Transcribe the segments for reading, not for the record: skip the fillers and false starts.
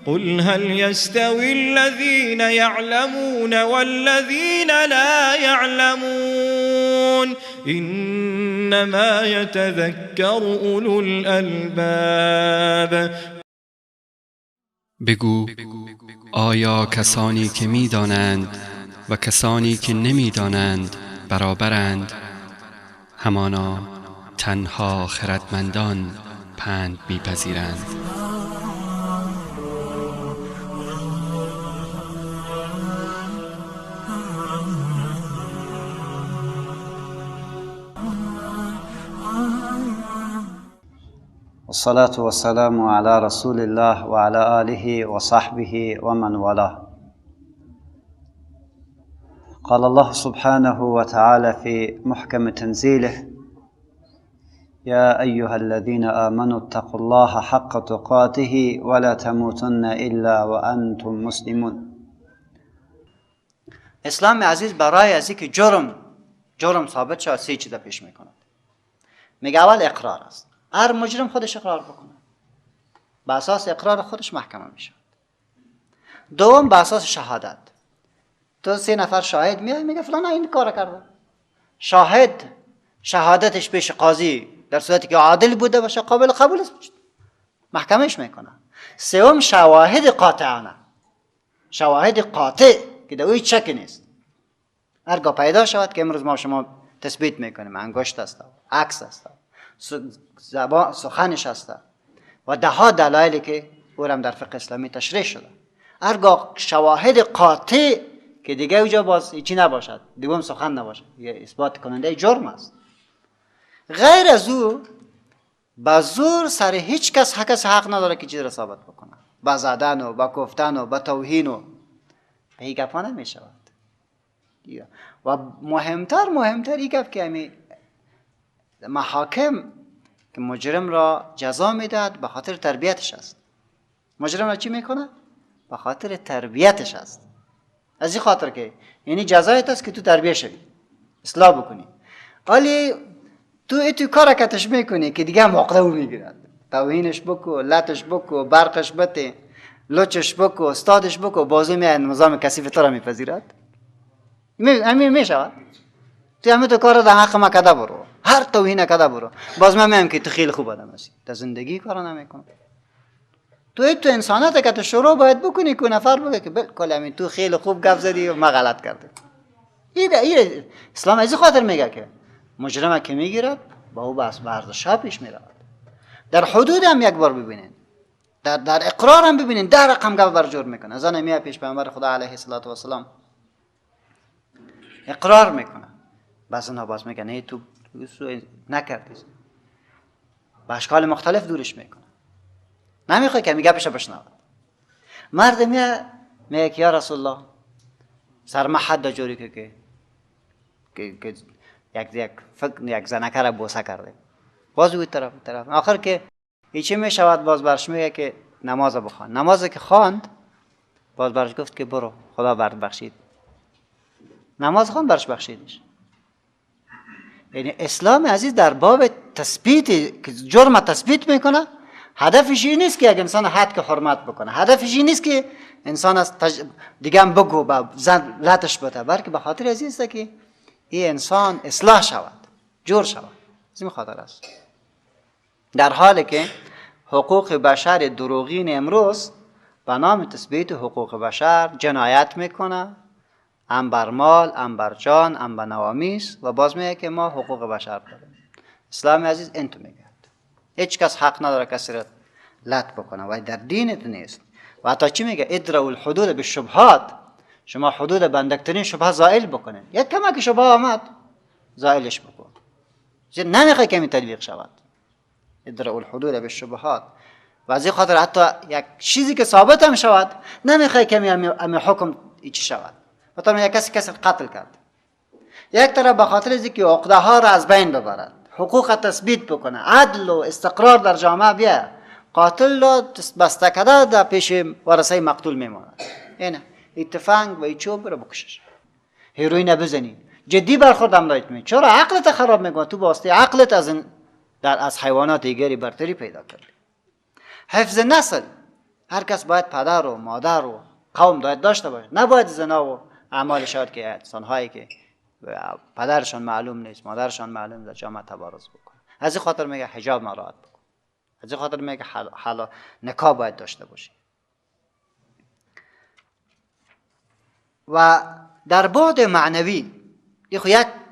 قل هل يستوي الذين يعلمون والذين لا يعلمون إنما يتذكر أولو الألباب. بگو آیا کسانی که می‌دانند و کسانی که نمی‌دانند برابرند؟ همانا تنها خردمندان پند می‌پذیرند. والصلاة والسلام على رسول الله وعلى آله وصحبه ومن والاه. قال الله سبحانه وتعالى في محكم تنزيله: يا أيها الذين آمنوا اتقوا الله حق تقاته ولا تموتن إلا وأنتم مسلمون. اسلام عزیز برای از اینکه جرم ثابت شود سه چیز پیش میکند. میگه اول اقرار است. هر مجرم خودش اقرار بکنه، به اساس اقرار خودش محکمه میشه. دوم به اساس شهادت. تو سه نفر شاهد میای، میگه فلان این کار کرده. شاهد شهادتش پیش قاضی در صورتی که عادل بوده باشه قابل قبول است، محکمهش میکنه. سوم شواهد قاطعانه، شواهد قاطع که در اوی شک نیست. هرگاه پیدا شود که امروز ما شما تثبیت میکنیم، انگشت است، عکس است، زبان سخنش است و ده ها دلایلی که او هم در فقه اسلامی تشریح شده. هرگاه شواهد قاطع که دیگه اوجا باز هیچی نباشد، دیگه هم سخن نباشد، یه اثبات کننده جرم است. غیر از او با زور سر هیچ کس حق نداره که چیز را ثابت بکنه، با زدن و با گفتن و با توهین و به این گپا نمی شود. و مهمتر این گپ که همی محاکم که مجرم را جزا میدهد به خاطر تربیتش است. مجرم را چی میکنه؟ به خاطر تربیتش است. از این خاطر که یعنی جزایت است که تو تربیه شوی، اصلاح بکنی. ولی تو کار کتش میکنی که دیگه هم عقده او میگیرد. توهینش بکو، لطش بکو، برقش بده، لچش بکو، استادش بکو، بازو میاد نظام کثیف تو را میپذیرد. همین میشود. تو همه تو کار در حق ما کده برو، هر توهین کده برو، باز من میگم که تو خیلی خوب آدم هستی، در زندگی کارا نمیکنم. تو انسانیت که تو شروع باید بکنی که نفر بگه که بالکل همین تو خیلی خوب گپ زدی و ما غلط کردم. این اسلام از این خاطر میگه که مجرم که میگیرد با او بس ورزش ها پیش میرود. در حدود هم یک بار ببینین، در اقرار هم ببینین، ده رقم گپ بر جور میکنه. از آن میاد پیش پیامبر خدا علیه الصلاة والسلام اقرار میکنه. بعضی ها باز میگن ای تو نکردی، با اشکال مختلف دورش میکنه، نمیخوای که میگه پیش بشنود. مرد میگه که یا رسول الله سر ما حد جوری که که یک فکر یک زنکه را بوسه کرده، باز او طرف آخر که هیچی میشود، باز برش میگه که نماز بخوان. نماز که خواند باز برش گفت که برو خدا برات بخشید. نماز خواند برش بخشیدش. یعنی اسلام عزیز در باب تثبیت که جرم تثبیت میکنه، هدفش این نیست که یک انسان حد که حرمت بکنه، هدفش این نیست که انسان از دیگه هم بگو با زن لطش بده، بلکه به خاطر از این است که این انسان اصلاح شود، جور شود. از این خاطر است. در حالی که حقوق بشر دروغین امروز به نام تثبیت حقوق بشر جنایت میکنه، هم بر مال، هم بر جان، هم بر نوامیس، و باز میگه که ما حقوق بشر داریم. اسلام عزیز این تو میگه هیچ کس حق نداره کسی را لط بکنه و در دینت نیست. و حتی چی میگه؟ ادرأ الحدود بالشبهات. شما حدود بندکترین شبهه زائل بکنین، یک کمک شبهه آمد زائلش بکن، نمیخوای کمی تطبیق شود. ادرأ الحدود بالشبهات. و از این خاطر حتی یک چیزی که ثابت هم شود نمیخوای کمی امی حکم چی شود. مثلا یک کسی قتل کرد، یک طرف به خاطر اینکه عقده ها را از بین ببرد، حقوق تثبیت بکنه، عدل و استقرار در جامعه بیا، قاتل را بسته کرده در پیش ورثه مقتول میماند. اینه این تفنگ و این چوب رو بکشش، هیروئین بزنی، جدی برخورد هم لایت می. چرا عقلت خراب میکنه؟ تو واسطه عقلت از این در از حیوانات دیگری برتری پیدا کردی. حفظ نسل، هر کس باید پدر و مادر و قوم باید داشته باشه، نباید زنا و اعمال شود که انسان‌هایی که پدرشان معلوم نیست، مادرشان معلوم نیست، در جامعه تبارز بکنه. از این خاطر میگه حجاب مراعات بکن، از این خاطر میگه حالا نکاح باید داشته باشی. و در بعد معنوی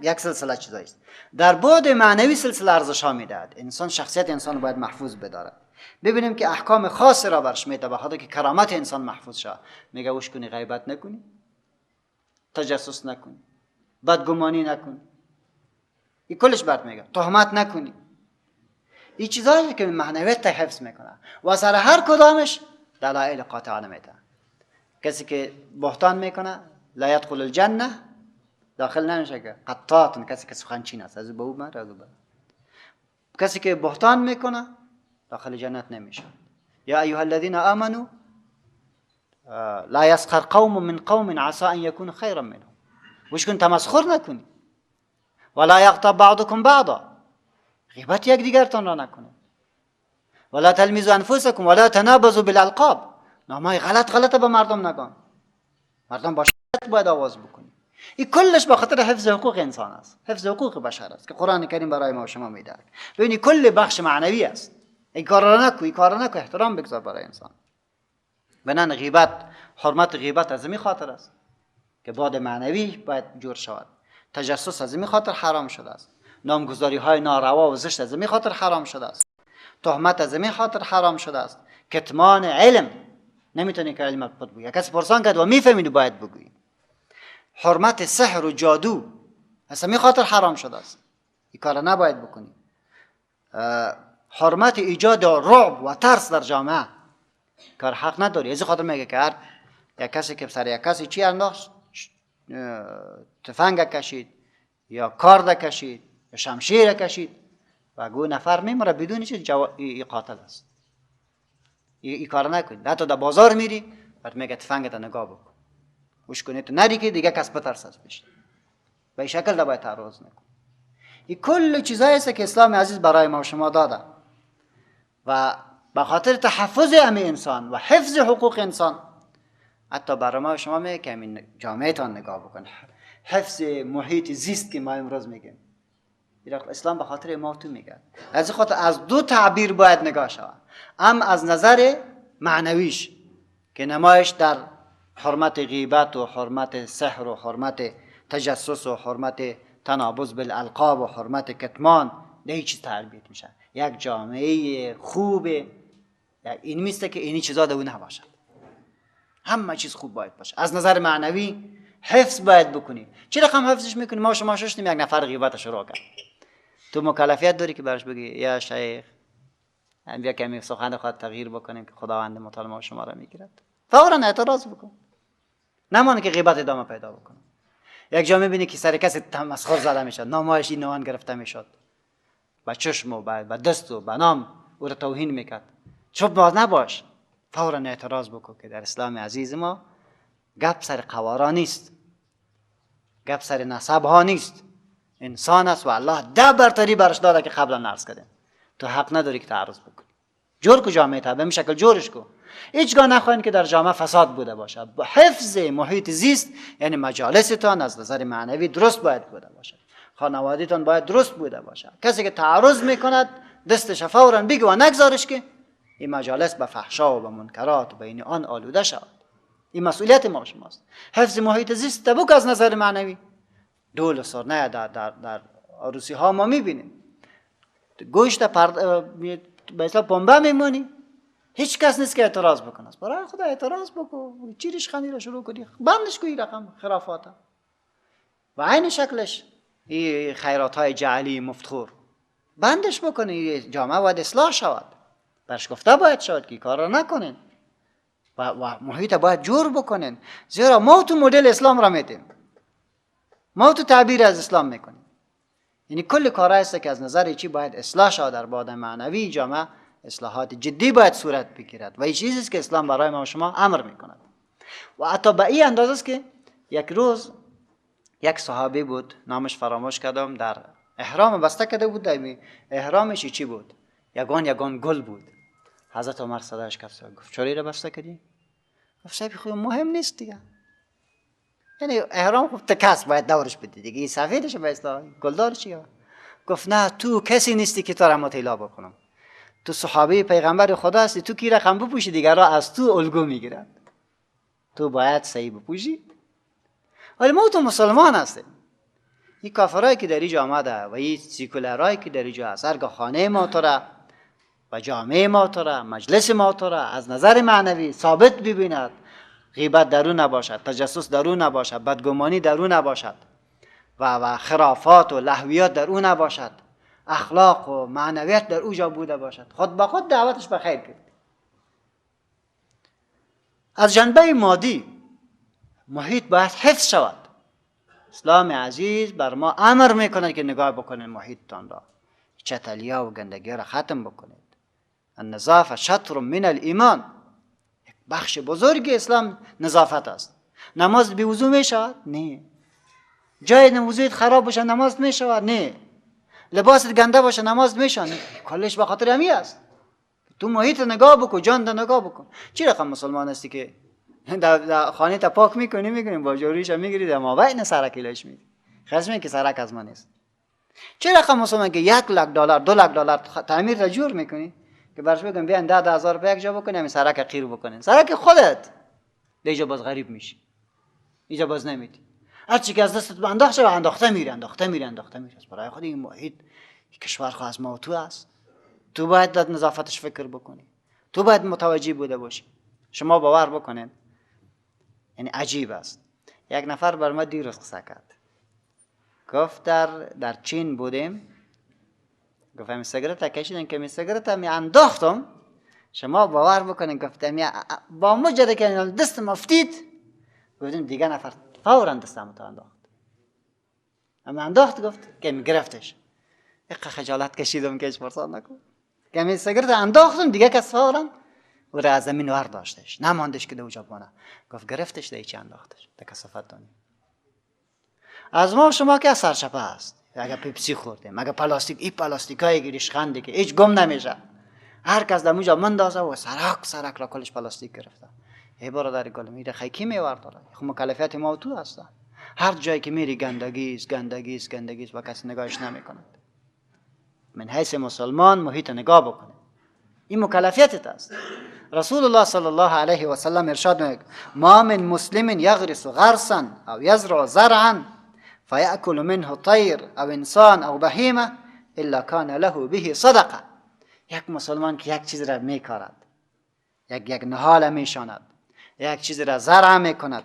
یک سلسله چیزایی است. در بعد معنوی سلسله ارزش ها میدهد. انسان، شخصیت انسان باید محفوظ بدارد. ببینیم که احکام خاصی را برش میده به خاطر که کرامت انسان محفوظ شود. میگه وش کنی، غیبت نکنی، تجسس نکنی، بدگمانی نکنی، این کلش برات میگه، تهمت نکنی. این چیزایی که معنویت حفظ میکنه و سر هر کدامش دلایل قاطعانه میده. کسی که بهتان میکنه لا یدخل الجنه، داخل نمیشه که قطات، کسی که سخنچین است از به او مر از او. کسی که بهتان میکنه داخل جنت نمیشه. یا ایها الذین آمنوا لا یسخر قوم من قوم عسى ان یکونوا خیرا منهم. وش کن تمسخر نکنی. ولا یغتب بعضکم بعضا، غیبت یک دیگرتان را نکنید. ولا تلمزوا انفسکم ولا تنابزوا بالالقاب، نامای غلط غلط به مردم نگان، مردم با باید آواز بکنی. این کلش به خاطر حفظ حقوق انسان است، حفظ حقوق بشر است که قرآن کریم برای ما و شما میدهد. ببینید کل بخش معنوی است. این کار را نکو، این کار را نکو، احترام بگذار برای انسان. بنان غیبت، حرمت غیبت از این خاطر است که بعد معنوی باید جور شود. تجسس از این خاطر حرام شده است. نامگذاری های ناروا و زشت از این خاطر حرام شده است. تهمت از این خاطر حرام شده است. کتمان علم، نمیتونی که علم خود بگویی، کسی پرسان کرد و میفهمی باید بگویی. حرمت سحر و جادو از همین خاطر حرام شده است، این کار نباید بکنی. حرمت ایجاد رعب و ترس در جامعه، کار حق نداری. از این خاطر میگه که هر یک کسی که سر یک کسی چی انداخت، تفنگ کشید یا کارد کشید یا شمشیر کشید و گو نفر میمره بدون چیز، ای قاتل است. ای کار نکنید. حتی در بازار میری بعد میگه تفنگت نگاه بکن، وش کنی تو نری که دیگه کس بترس از بشه. به این شکل باید تعرض نکن. این کل چیزایی است که اسلام عزیز برای ما و شما داده و به خاطر تحفظ همه انسان و حفظ حقوق انسان، حتی برای ما و شما میگه که همین جامعه تان نگاه بکن، حفظ محیط زیست که ما امروز میگیم، اسلام به خاطر ما تو میگه. از این خاطر از دو تعبیر باید نگاه شود، هم از نظر معنویش که نمایش در حرمت غیبت و حرمت سحر و حرمت تجسس و حرمت تنابز بالالقاب و حرمت کتمان، ده هیچ چیز تربیت میشه. یک جامعه خوب این میسته که اینی چیزا در او نباشد، همه چیز خوب باید باشه. از نظر معنوی حفظ باید بکنی. چه رقم حفظش میکنی؟ ما شما ششتیم یک نفر غیبتش رو کرد، تو مکلفیت داری که براش بگی یا شیخ هم بیا کمی سخن خود تغییر بکنیم که خداوند متعال ما شما را میگیرد. فورا اعتراض بکن، نمانه که غیبت ادامه پیدا بکنه. یک جا میبینی که سر کسی تمسخر زده میشد، نامهایش این نوان گرفته میشد، با چشم و با دست و با نام او را توهین میکرد. چوب باز نباش، فورا اعتراض بکن که در اسلام عزیز ما گپ سر قوارا نیست، گپ سر نسب ها نیست، انسان است و الله ده برتری برش داده که قبلا عرض کردیم. تو حق نداری که تعرض بکنی. جور کو جامعه تا به شکل جورش کو. هیچگاه نخواهید که در جامعه فساد بوده باشد. با حفظ محیط زیست، یعنی مجالستان از نظر معنوی درست باید بوده باشد، خانواده‌تان باید درست بوده باشد. کسی که تعرض میکند دستش فوراً بگی و نگذارش که این مجالس به فحشا و به منکرات و به این آن آلوده شود. این مسئولیت ما شماست. حفظ محیط زیست تبوک از نظر معنوی دول و سرنه در عروسی ها ما میبینیم، گوشت به اصطلاح پنبه میمونی، هیچ کس نیست که اعتراض بکنه. برای خدا اعتراض بکن، چیرش خنی را شروع کنی، بندش کنی رقم خرافات و عین شکلش این خیرات های جعلی مفتخور بندش بکنی. جامعه باید اصلاح شود، برش گفته باید شود که کار را نکنین و محیط باید جور بکنین، زیرا ما تو مدل اسلام را میتیم، ما تو تعبیر از اسلام میکنیم. یعنی کل کارهایی است که از نظر چی باید اصلاح شود در بعد معنوی جامعه، اصلاحات جدی باید صورت بگیرد و این چیزی است که اسلام برای ما و شما امر میکند. و حتی به این اندازه است که یک روز یک صحابی بود، نامش فراموش کردم، در احرام بسته کرده بود، در احرامش چی بود؟ یگان گل بود. حضرت عمر صداش کرد، گفت چرا را بسته کردی؟ گفت صاحب خو مهم نیست دیگه، یعنی احرام خب تکس باید دورش بدی دیگه، این سفیدش به اصطلاح گلدار چیه؟ گفت نه، تو کسی نیستی که تو را مطیلا بکنم، تو صحابه پیغمبر خدا هستی، تو کی رقم بپوشی دیگرا از تو الگو میگیرند، تو باید صحیح بپوشی. ولی ما تو مسلمان هستیم، این کافرایی که در اینجا آمده و این سیکولرایی که در اینجا هست، هرگاه خانه ما تو را و جامعه ما تو را، مجلس ما تو را از نظر معنوی ثابت ببیند، غیبت در او نباشد، تجسس در او نباشد، بدگمانی در او نباشد و خرافات و لهویات در او نباشد، اخلاق و معنویت در او جا بوده باشد، خود با خود دعوتش به خیر کرد. از جنبه مادی محیط باید حفظ شود. اسلام عزیز بر ما امر میکند که نگاه بکنید محیطتان را، چتلیا و گندگی را ختم بکنید. النظافه شطر من الایمان، یک بخش بزرگ اسلام نظافت است. نماز بی وضو می شود؟ نه. جای وضویت خراب باشه نماز می شود؟ نه. لباست گنده باشه نماز می شود؟ نه. کلش به خاطر همی است. تو محیط نگاه بکن، جان نگاه بکن. چی رقم مسلمان هستی که در خانه تا پاک میکنی با جوریش میگیری در مابین سرک ایلش میدی، خسمه که سرک از من نیست. چه رقم مسلمان که $100,000 $200,000 تعمیر را جور میکنی که برش بگم بیان 10,000 به یک جا بکنی، همین سرک قیر بکنی، سرک خودت دیجا باز غریب میشی، اینجا باز نمیدی. هرچی که از دستت انداخت شد انداخته میره، انداخته میره، انداخته میره. برای خود این محیط کشور خو از ما و تو است، تو باید در نظافتش فکر بکنی، تو باید متوجه بوده باشی. شما باور بکنید، یعنی عجیب است. یک نفر بر ما دیروز قصه کرد، گفت در چین بودیم، گفت همین سیگارت کشیدن که می سیگارت می انداختم، شما باور بکنید، گفتم با مجرد که دستم افتید، گفتیم دیگه نفر فورا دستم تا انداخت، اما انداخت، گفت که می گرفتش. اقا خجالت کشیدم که هیچ فرصت نکن که می سیگارت انداختم، دیگه کس فورا او را از زمین ور داشتش، نماندش که دو جا بانه. گفت گرفتش ده چی انداختش ده کثافت دانی. از ما شما که سرچپه است، اگه پیپسی خوردیم، اگه پلاستیک، این پلاستیک های ریشخنده که هیچ گم نمیشه، هر کس در اونجا مندازه و سرک را کلش پلاستیک گرفته. ای برادر گل، میره خیکی میور داره، خب مکلفیت ما و تو هست. هر جایی که میری گندگی است، گندگی است، گندگی است و کسی نگاهش نمیکند. من حیث مسلمان محیط نگاه بکنه، این مکلفیتت است. رسول الله صلی الله علیه و سلم ارشاد میکنه ما من مسلم یغرس غرسا او یزرع زرعا فیأکل منه طیر او انسان او بهیمه الا کان له به صدقه. یک مسلمان که یک چیز را میکارد، یک نهال میشاند، یک چیز را زرع میکند،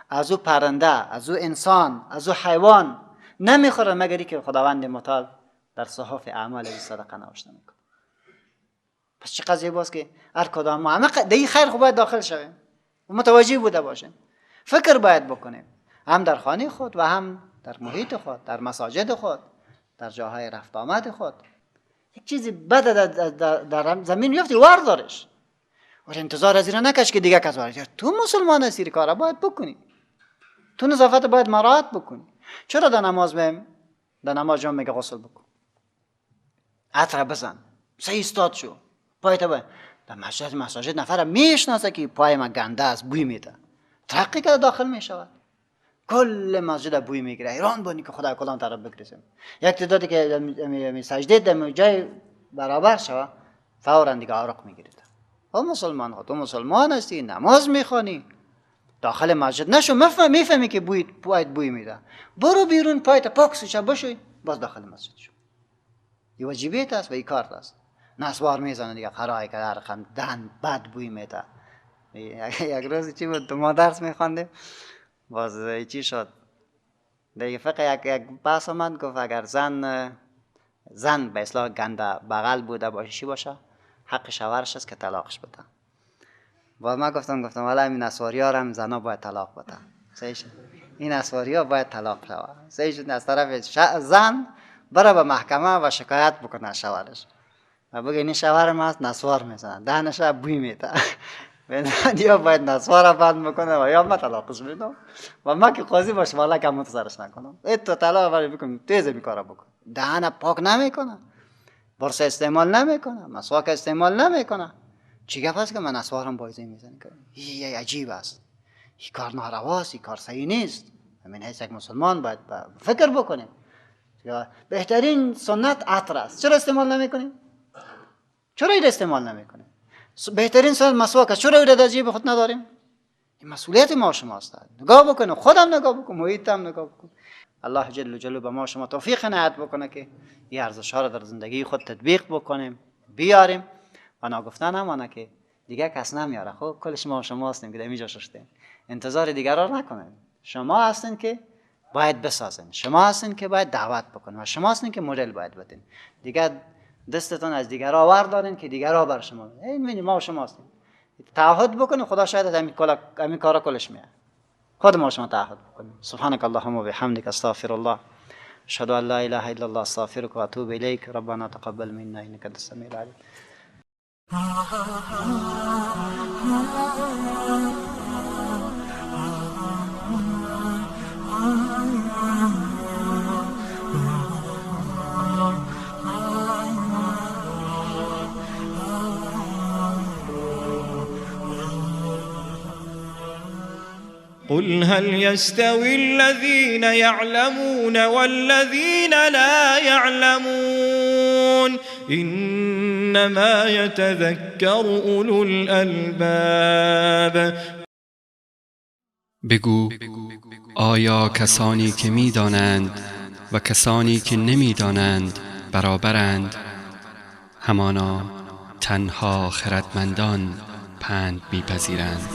از او پرنده، از او انسان، از او حیوان نمیخورد مگر که خداوند متعال در صحف اعمال از صدقه نوشته میکنه. پس چه قضیه باز که هر کدام ما همه در این خیر خب باید داخل شویم و متوجه بوده باشیم، فکر باید بکنیم، هم در خانه خود و هم در محیط خود، در مساجد خود، در جاهای رفت آمد خود. یک چیزی بد در زمین یافتی وردارش و انتظار از این نکش که دیگه کس وارد. تو مسلمان هستی، کارا باید بکنی، تو نظافت باید مراعات بکنی. چرا در نماز میم در نماز جام میگه غسل بکن، عطر بزن، صحیح استاد شو، پای تا در مساجد نفر میشناسه که پای ما گنده است، بوی میده، ترقی که داخل میشود، کل مسجد بوی میگیره. ایران بانی که خدا کدام طرف بگریزیم. یک تعدادی که سجده در جای برابر شود فورا دیگه عرق میگیره. او مسلمان ها، تو مسلمان هستی، نماز میخوانی، داخل مسجد نشو، میفهمی که بوی پایت بوی میده، برو بیرون پایت پاک سوچه بشوی، باز داخل مسجد شو. این واجبیت است و این کار است. نسوار میزنه دیگه، قرای که در رقم دهن بد بوی میده. یک روز چی بود، ما درس میخواندیم، باز چی شد دیگه، فقه یک بحث آمد، گفت اگر زن به اصلاح گنده بغل بوده باشه چی باشه، حق شوهرش است که طلاقش بده. باز من گفتم والا این نسواری ها هم زنا باید طلاق بده. صحیح شد، این نسواری ها باید طلاق شود. صحیح شد، از طرف زن بره به محکمه و شکایت بکنه شوهرش و بگه این شوهر ما نسوار میزنه، دهنش بوی میده، یا باید نسوار بند بکنه و یا من طلاقش میدم و من که قاضی باشم والا کم سرش نکنم، تو طلاق ولی بکن، تیز می کارا بکن، دهن پاک نمیکنه، برس استعمال نمیکنه، مسواک استعمال نمیکنه، چی گپ است که من نسوارم بایزه میزنه؟ این عجیب است، این کار نارواست، این کار صحیح نیست. من حیث یک مسلمان باید فکر بکنیم. بهترین سنت عطر است، چرا استعمال نمیکنیم؟ چرا این استعمال نمیکنیم؟ بهترین سنت مسواک است، چرا این در جیب خود نداریم؟ این مسئولیت ما شما است. نگاه بکنیم، خودم نگاه بکن، محیطم نگاه بکن. الله جل جلاله به ما شما توفیق عنایت بکنه که این ارزش ها را در زندگی خود تطبیق بکنیم، بیاریم. و ناگفتن همانه که دیگه کس نمیاره، خب کل شما شما هستیم که در اینجا ششتیم، انتظار دیگران را نکنیم. شما هستین که باید بسازین، شما هستین که باید دعوت بکنین و شما هستین که مدل باید بدین. دیگه دستتون از دیگران وردارین که دیگران بر شما این ما و شما هستیم. تعهد بکنیم، خدا شاید همین کارا کلش میاد. خود ما شما تعهد بکنیم. سبحانك اللهم وبحمدك استغفر الله اشهد ان لا اله الا الله استغفرك واتوب اليك ربنا تقبل منا انك انت السميع العليم. قل هل يستوي الذين يعلمون والذين لا يعلمون إنما يتذكر أولو الألباب. بگو آیا کسانی که می‌دانند و کسانی که نمی‌دانند برابرند؟ همانا تنها خردمندان پند می‌پذیرند.